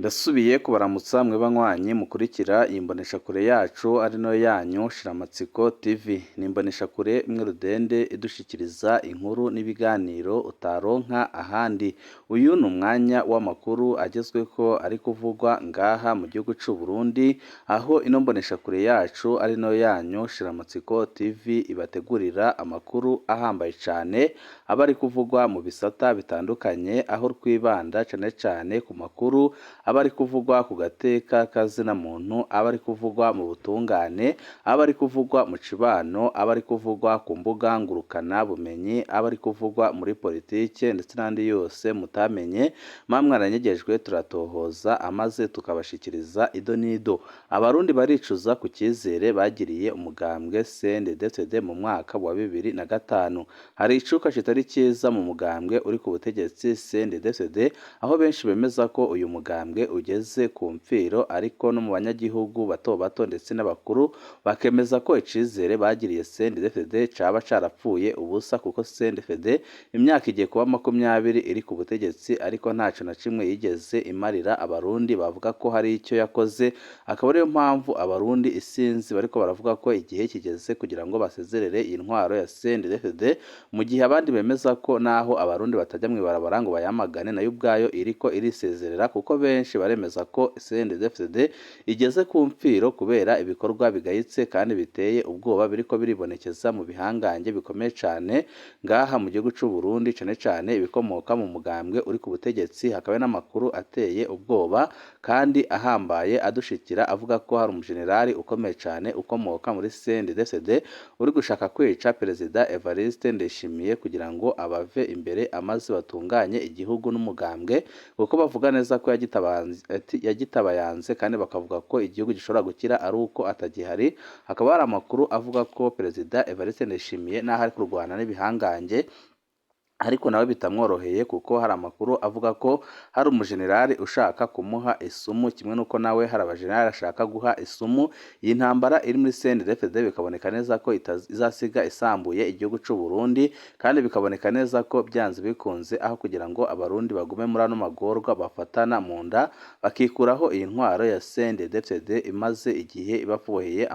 Ndasubiye kubaramutsa mwe banywanyi mukurikira iyi mboneshakure yacu ari nayo yanyu Shiramatsiko TV. Ni imboneshakure imwe rudende idushikiriza inkuru n'ibiganiro utaronka ahandi. Uyu ni umwanya w'amakuru agezweko ari kuvugwa ngaha mu gihugu c'u Burundi, aho ino mboneshakure yacu ari nayo yanyu Shiramatsiko TV ibategurira amakuru ahambaye cane aba ari kuvugwa mu bisata bitandukanye, aho twibanda cane cane ku makuru aba ari kuvugwa ku gateka kazina muntu, aba ari kuvugwa mu butungane, aba ari kuvugwa mu cibano, aba ari kuvugwa ku mbuga ngurukana bumenyi, aba ari kuvugwa muri politike ndetse n'andi yose mutamenye, muba mwaranyegejwe turatohoza amaze tukabashikiriza ido n'ido. Abarundi baricuza ku cizere bagiriye umugambwe CNDD-FDD mu mwaka wa 2005. Hari icuka kitari ciza mu mugambwe uri ku butegetsi CNDD-FDD, aho benshi bemeza ko uyu mugambwe ugeze ku mfiro, ariko no mu banyagihugu bato bato ndetse n'abakuru bakemeza ko icizere bagiriye CNDD-FDD caba carapfuye ubusa, kuko CNDD-FDD imyaka igiye kuba 20 iri ku butegetsi ariko ntaco na kimwe yigeze imarira abarundi bavuga ko hari icyo yakoze. Akaba ariyo mpamvu abarundi isinzi bariko baravuga ko igihe kigeze kugira ngo basezerere iyi ntwaro ya CNDD-FDD, mu gihe abandi bemeza ko naho abarundi batajya mw'ibarabara ngo bayamagane, nayo ubwayo iriko irisezerera, kuko benshi baremeza ko CNDD-FDD igeze ku mfiro kubera ibikorwa bigayitse kandi biteye ubwoba biriko biribonekeza mu bihangange bikomeye cane ngaha mu gihugu c'u Burundi, cane cane ibikomoka mu mugambwe uri ku butegetsi. Hakaba n'amakuru ateye ubwoba kandi ahambaye adushikira avuga ko hari umujenerali ukomeye cane ukomoka muri CNDD-FDD uri gushaka kwica Perezida Evariste Ndayishimiye kugira ngo abave imbere amaze batunganye igihugu n'umugambwe, kuko bavuga neza ko yagitabayanze, kandi bakavuga ko igihugu gishobora gukira ari uko atagihari. Hakaba hari amakuru avuga ko Perezida Evariste Ndayishimiye n'aho ari kurwana n'ibihangange ariko nawe bitamworoheye, kuko hari amakuru avuga ko hari umujenerali ushaka kumuha isumu, kimwe n'uko nawe hari abajenerali ashaka guha isumu. Iyi ntambara iri muri CNDD-FDD bikaboneka neza ko izasiga isambuye igihugu c'u Burundi, kandi bikaboneka neza ko byanze bikunze aho kugira ngo abarundi bagume muri ano magorwa bafatana mu nda bakikuraho iyi ntwaro ya CNDD-FDD imaze igihe ibaboheye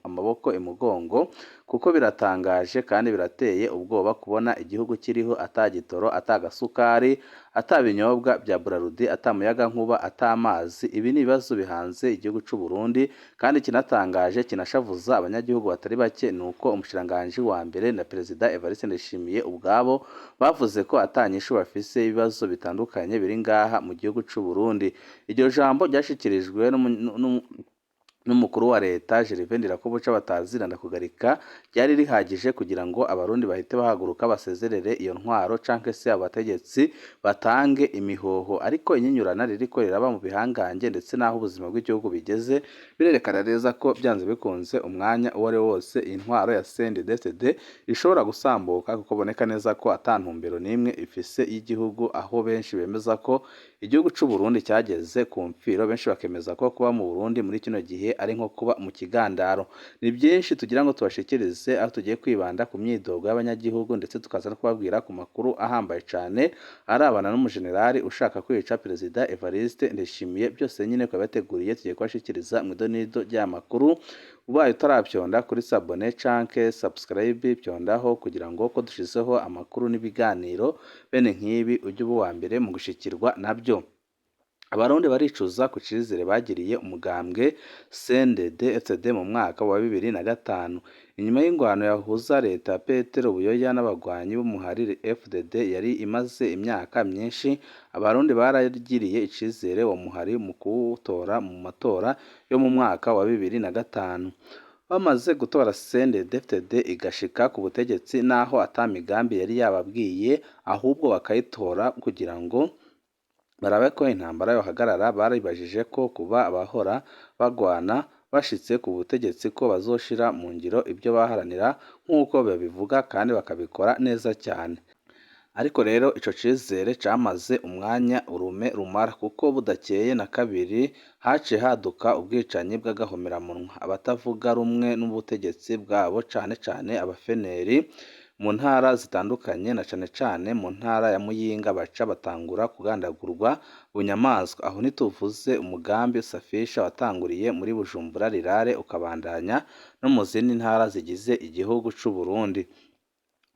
amaboko imugongo, kuko biratangaje kandi birateye ubwoba kubona igihugu kiriho ata gitoro, ata gasukari, ata binyobwa bya Brarudi, ata muyagankuba, ata amazi. Ibi ni ibibazo bihanze igihugu c'u Burundi, kandi kinatangaje kinashavuza abanyagihugu batari bake ni uko umushikiranganji wa mbere na Perezida Evariste Ndayishimiye ubwabo bavuze ko ata nyishu bafise ibibazo bitandukanye biri ngaha mu gihugu c'u Burundi. Iryo jambo ryashikirijwe n'umukuru wa leta Gervais Ndirakobuca batazira Ndakugarika ryari rihagije kugira ngo abarundi bahite bahaguruka basezerere iyo ntwaro canke se abategetsi batange imihoho. Ariko inyinyurana ririko riraba mu bihangange ndetse n'aho ubuzima bw'igihugu bigeze birerekana neza ko byanze bikunze umwanya uwo ari wo wose iyi ntwaro ya CNDD-FDD ishobora gusambuka, kuko boneka neza ko ata ntumbero n'imwe ifise y'igihugu, aho benshi bemeza ko igihugu c'u Burundi cyageze ku mfiro, benshi bakemeza ko kuba mu Burundi muri kino gihe ari nko kuba mu kigandaro. Ni byinshi tugira ngo tubashikirize, aho tugiye kwibanda ku myidogo y'abanyagihugu ndetse tukaza no kubabwira ku makuru ahambaye cane arabana n'umujenerali ushaka kwica Perezida Evariste Ndayishimiye. Byose nyine twabateguriye, tugiye kubashikiriza mu idonido ry'aya makuru. Ubaye utaravyonda kuri s'abonner canke subscribe, vyondaho kugira ngo ko dushizeho amakuru n'ibiganiro bene nk'ibi ujye uba uwa mbere mu gushikirwa nabyo. Abarundi baricuza ku cizere bagiriye umugambwe CNDD-FDD mu mwaka wa 2005. Inyuma y'ingwano yahuza leta ya Petero Buyoya n'abagwanyi b'umuhari FDD yari imaze imyaka myinshi, abarundi baragiriye icizere uwo muhari mu kuwutora mu matora yo mu mwaka wa 2005. Bamaze gutora CNDD-FDD igashika ku butegetsi, naho ata migambi yari yababwiye, ahubwo bakayitora kugira ngo barabe ko intambara yohagarara, baribajije ko kuba abahora bagwana bashitse ku butegetsi ko bazoshira mu ngiro ibyo baharanira nk'uko babivuga kandi bakabikora neza cyane. Ariko rero ico cizere camaze umwanya urume rumara, kuko budakeye na kabiri haciye haduka ubwicanyi bw'agahomeраmunwa. Abatavuga rumwe n'ubutegetsi bwabo, cane cane abafeneri, mu ntara zitandukanye na cane cane mu ntara ya Muyinga baca batangura kugandagurwa bunyamaswa. Aho ntituvuze umugambi Safisha watanguriye muri Bujumbura Rirare ukabandanya no mu zindi ntara zigize igihugu c'u Burundi.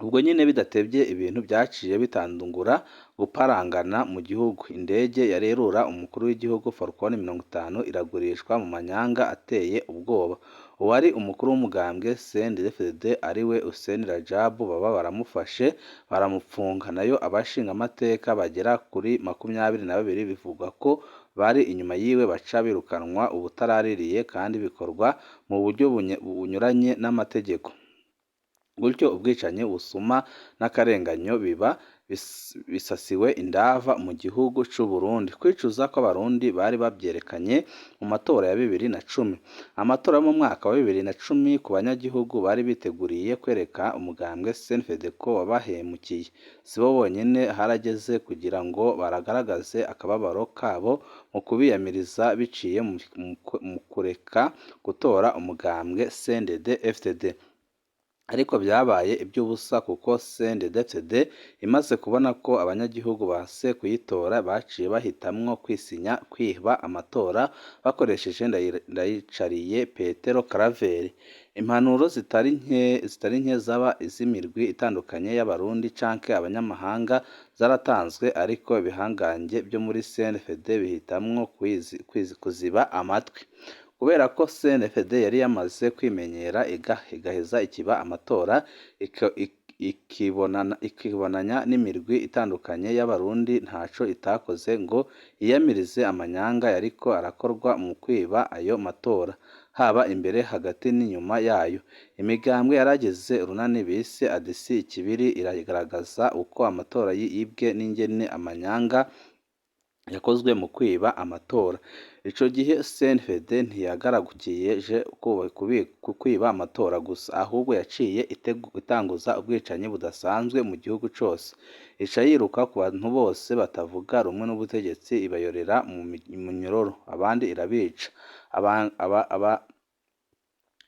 Ubwo nyene bidatevye ibintu vyaciye bitangura guparangana mu gihugu. Indege yarerura umukuru w'igihugu Falcon 50 iragurishwa mu manyanga ateye ubwoba. Uwari umukuru w'umugambwe CNDD-FDD ariwe Hussein Rajab baba baramufashe baramupfunga. Nayo abashingamateka bagera kuri 22 bivugwa ko bari inyuma yiwe baca birukanwa ubutaraririye kandi bikorwa mu buryo bunyuranye n'amategeko. Gutyo ubwicanyi, ubusuma n'akarenganyo biba bisasiwe indava mu gihugu c'u Burundi. Kwicuza kw'abarundi bari bavyerekanye mu matora ya 2010. Amatora yo mu mwaka wa 2010 ku banyagihugu bari biteguriye kwereka umugambwe CNDD ko wabahemukiye. Sibo bonyene harageze kugira ngo baragaragaze akababaro kabo mu kubiyamiriza biciye mu kureka gutora umugambwe CNDD FDD. Ariko vyabaye ivy'ubusa kuko CNDD-FDD imaze kubona ko abanyagihugu banse kuyitora baciye bahitamwo kwisinya kwiba amatora bakoresheje Ndayicariye Petero Karaveri. Impanuro zitari nke zaba iz'imirwi itandukanye y'abarundi canke abanyamahanga zaratanzwe ariko ibihangange vyo muri CNDD bihitamwo kuziba amatwi. Kubera ko CNDD yari yamaze kwimenyera igaheza ikiba amatora ikibonanya n'imirwi itandukanye y'abarundi ntaco itakoze ngo yiyamirize amanyanga yariko arakorwa mu kwiba ayo matora, haba imbere, hagati n'inyuma yayo. Imigambwe yaragize urunani bise ADC Ikibiri iragaragaza uko amatora yibwe n'ingene amanyanga yakozwe mu kwiba amatora. Ico gihe CNDD ntiyagarukije ku kwiba amatora gusa, ahubwo yaciye itanguza ubwicanyi budasanzwe mu gihugu cose, ica yiruka ku bantu bose batavuga rumwe n'ubutegetsi ibayorera mu munyororo, abandi irabica.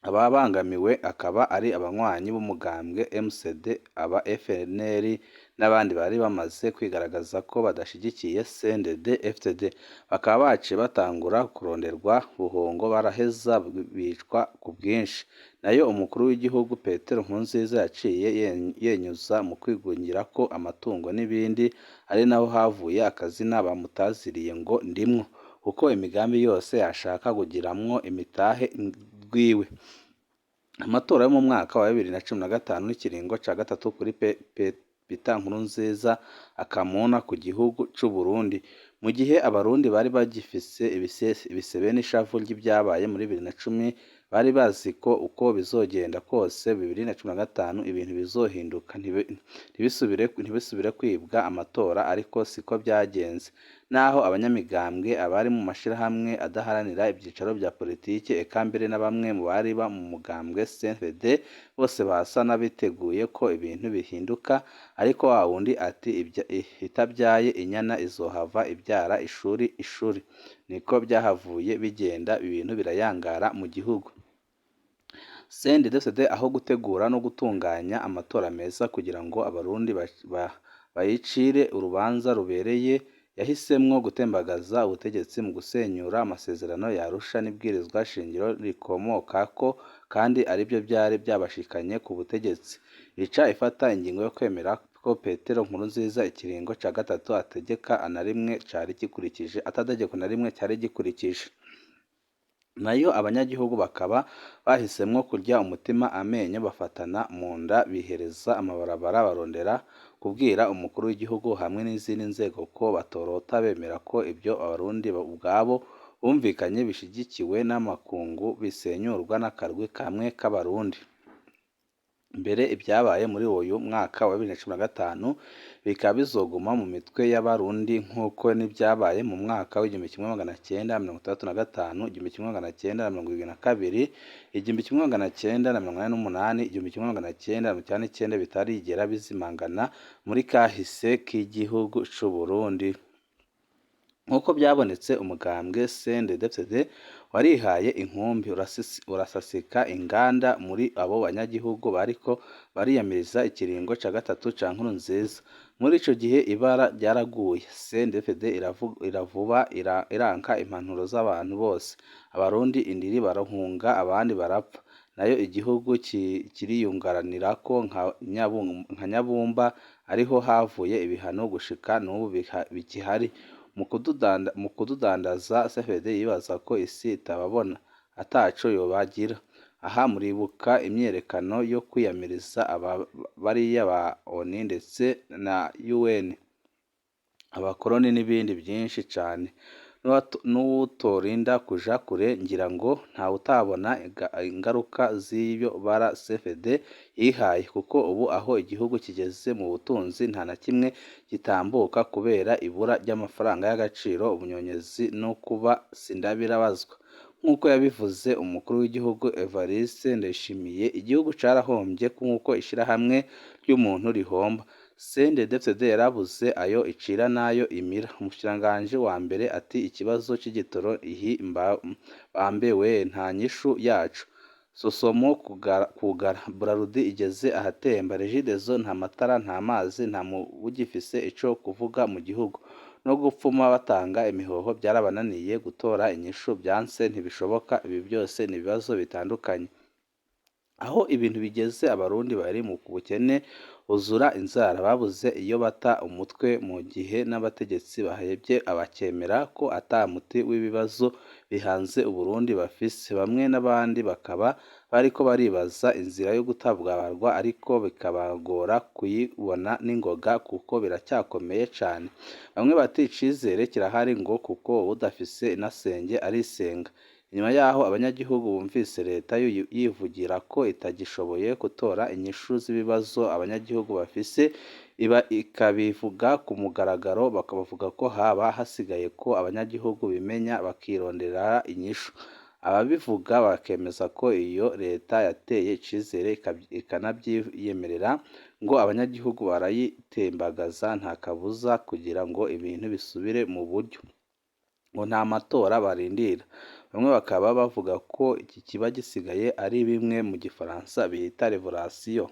Ababangamiwe akaba ari abanywanyi b'umugambwe MCD, aba FNL n'abandi bari bamaze kwigaragaza ko badashigikiye CNDD FDD, bakaba baciye batangura kuronderwa buhongo baraheza bicwa ku bwinshi. Nayo umukuru w'igihugu Petero Nkurunziza yaciye yenyuza mu kwigungirako amatungo n'ibindi, ari naho havuye akazina bamutaziriye ngo Ndimwo, kuko imigambi yose yashaka kugiramwo imitahe rwiwe. Amatora yo mu mwaka wa 2015 n'ikiringo ca gatatu kuri Peter Nkurunziza akamuna ku gihugu c'u Burundi. Mu gihe abarundi bari bagifise ibisebe n'ishavu ry'ivyabaye muri 2010, bari bazi ko uko bizogenda kose 2015 ibintu bizohinduka ntibisubire kwibwa amatora, ariko siko vyagenze. Naho abanyamigambwe, abari mu mashirahamwe adaharanira ivyicaro vya politike, eka mbere na bamwe mu bari mu mugambwe CNDD bose basa n'abiteguye ko ibintu bihinduka, ariko wa wundi ati itavyaye inyana izohava ivyara ishuri ishuri. Niko vyahavuye bigenda, ibintu birayangara mu gihugu. CNDD-FDD aho gutegura no gutunganya amatora meza kugira ngo abarundi bayicire urubanza rubereye, yahisemwo gutembagaza ubutegetsi mu gusenyura amasezerano ya Arusha n'ibwirizwa shingiro rikomokako kandi arivyo vyari vyabashikanye ku butegetsi. Ica ifata ingingo yo kwemera ko Petero Nkurunziza ikiringo ca gatatu ategeka na rimwe cari gikurikije atategeko na rimwe cari gikurikije. Nayo abanyagihugu bakaba bahisemwo kurya umutima amenyo bafatana mu nda bihereza amabarabara barondera kubwira umukuru w'igihugu hamwe n'izindi nzego ko batorota bemera ko ivyo abarundi ubwabo bumvikanye bishigikiwe n'amakungu bisenyurwa n'akarwi kamwe k'abarundi. Mbere ivyabaye muri uyu mwaka wa 2015 bikaba bizoguma mu mitwe y'abarundi nk'uko n'ivyabaye mu mwaka w'1965, 1972, 1988, 1999 bitarigera bizimangana muri kahise k'igihugu c'u Burundi. Nk'uko vyabonetse, umugambwe CNDD-FDD Warihaye inkumbi urasasika inganda muri abo banyagihugu bariko bariyamiriza ikiringo ca gatatu ca Nkurunziza. Muri ico gihe ibara ryaraguye, CNDD-FDD iravuba iranka impanuro z'abantu bose. Abarundi indiri barahunga abandi barapfa, nayo igihugu kiriyungaranirako nka nyabumba, ariho havuye ibihano gushika n'ubu bikihari. Mu kududandaza CNDD-FDD yibaza ko isi itababona, ataco yobagira. Aha muribuka imyerekano yo kwiyamiriza aba bariya ba ONU ndetse na UN, abakoroni n'ibindi byinshi cane. N'uwutorinda kuja kure ngira ngo ntawutabona ingaruka z'iryo bara CNDD-FDD yihaye, kuko ubu aho igihugu kigeze mu butunzi nta na kimwe gitambuka kubera ibura ry'amafaranga y'agaciro, ubunyonyezi no kuba sindabirabazwa. Nk'uko yabivuze umukuru w'igihugu Evariste Ndayishimiye, igihugu carahombye nk'uko ishirahamwe ry'umuntu rihomba. CNDD-FDD yarabuze ayo icira n'ayo imira. Umushikiranganji wa mbere ati ikibazo c'igitoro ihi bambewe nta nyishu yaco. Sosomo kugara, Brarudi igeze ahatemba, Regideso nta matara nta mazi, nta wugifise ico kuvuga mu gihugu. No gupfuma batanga imihoho byarabananiye, gutora inyishu vyanse ntibishoboka. Ibi byose ni ibibazo bitandukanye. Aho ibintu bigeze abarundi bari mu bukene buzura inzara, babuze iyo bata umutwe, mu gihe n'abategetsi bahevye bakemera ko ata muti w'ibibazo bihanze Uburundi bafise. Bamwe n'abandi bakaba bariko baribaza inzira yo gutabarwa, ariko bikabagora kuyibona n'ingoga kuko biracyakomeye cane. Bamwe bati icizere kirahari ngo kuko uwudafise inasenge arisenga. Inyuma yaho abanyagihugu bumvise leta yivugira ko itagishoboye gutora inyishu z'ibibazo abanyagihugu bafise, iba ikabivuga ku mugaragaro, bakabavuga ko haba hasigaye ko abanyagihugu bimenya bakirondera inyishu. Ababivuga bakemeza ko iyo leta yateye icizere ikanavyiyemerera, ngo abanyagihugu barayitembagaza nta kabuza kugira ngo ibintu bisubire mu buryo, ngo nta matora barindira. Bamwe bakaba bavuga ko iki kiba gisigaye ari bimwe mu gifaransa bita revolution.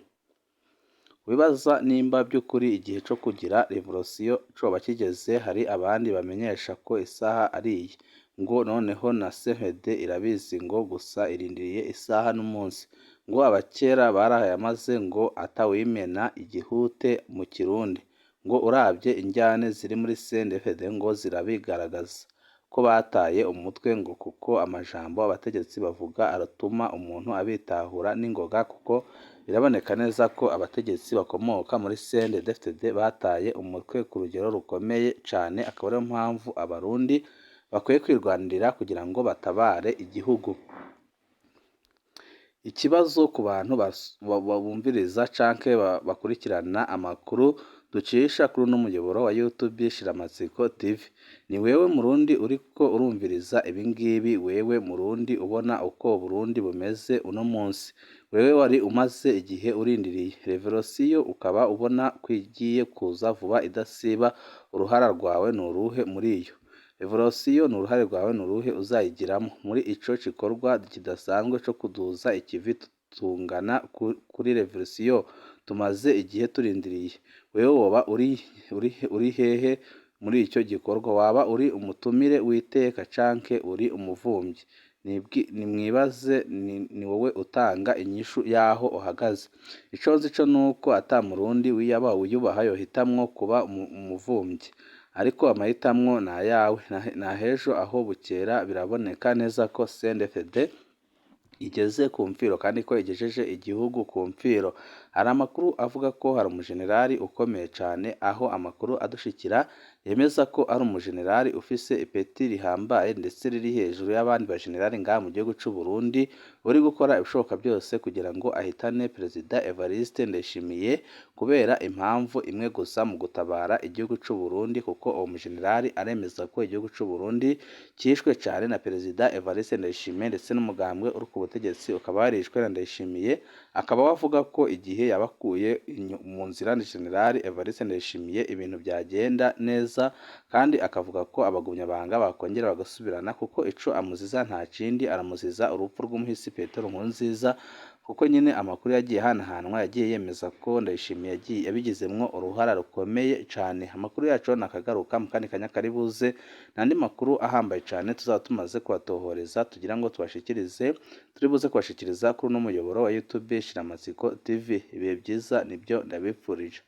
Wibaza nimba by'ukuri igihe co kugira revolution coba kigeze. Hari abandi bamenyesha ko isaha ari iyi, ngo noneho na CNDD irabizi, ngo gusa irindiriye isaha n'umunsi. Ngo abakera barayamaze ngo atawimena igihute mu kirundi. Ngo uravye indyane ziri muri CNDD-FDD ngo zirabigaragaza ko bataye umutwe, ngo kuko amajambo abategetsi bavuga aratuma umuntu abitahura n'ingoga, kuko biraboneka neza ko abategetsi bakomoka muri CNDD-FDD bataye umutwe ku rugero rukomeye cane, akaba ariyo mpamvu abarundi bakwiye kwirwanirira kugira ngo batabare igihugu. Ikibazo ku bantu bumviriza canke bakurikirana amakuru ducisha kuri uno muyoboro wa YouTube Shiramatsiko TV. Ni wewe Murundi uriko urumviriza ibingibi, wewe Murundi ubona uko Burundi bumeze uno munsi, wewe wari umaze igihe urindiriye revolution ukaba ubona ko igiye kuza vuba idasiba, uruhara rwawe ni uruhe muri iyo revolution? Ni uruhare rwawe ni uruhe uzayigiramo muri ico gikorwa kidasanzwe co kuduza ikivi tungana kuri revolution tumaze igihe turindiriye? Wewe woba uri hehe muri ico gikorwa? Waba uri umutumire w'iteka canke uri umuvumvyi? Nimwibaze, ni wowe utanga inyishu y'aho uhagaze. Ico nzi co nuko ata murundi wiyubaha yohitamwo kuba umuvumvyi, ariko amahitamwo ni ayawe. Nahejo aho bukera biraboneka neza ko CNDD-FDD igeze ku mfiro kandi ko igejeje igihugu ku mfiro. Hari amakuru avuga ko hari umujenerali ukomeye cane, aho amakuru adushikira yemeza ko ari umujenerali ufise ipeti rihambaye ndetse riri hejuru y'abandi bajenerali ngaha mu gihugu c'u Burundi, uri gukora ibishoboka byose kugira ngo ahitane Perezida Evariste Ndayishimiye kubera impamvu imwe gusa mu gutabara igihugu c'u Burundi, kuko uwo mujenerali aremeza ko igihugu c'u Burundi cishwe cane na Perezida Evariste Ndayishimiye ndetse n'umugambwe uri ku butegetsi ukaba warishwe na Ndayishimiye, akaba avuga ko igihe yabakuye mu nzira General Evariste Ndayishimiye ibintu byagenda neza. neza, kandi akavuga ko abagumyabanga bakongera bagasubirana, kuko ico amuziza nta kindi, aramuziza urupfu rw'umuhisi Petero Nkurunziza, kuko nyine amakuru yagiye hanahanwa yagiye yemeza ko Ndayishimiye yagiye yabigizemwo uruhara rukomeye cane. Amakuru yacu nakagaruka mu kandi kanya kari buze, n'andi makuru ahambaye cane tuzaba tumaze kubatohoreza tugira ngo tubashikirize, turi buze kubashikiriza kuri uno muyoboro wa YouTube Shiramatsiko TV. Ibihe byiza nibyo ndabipfurije.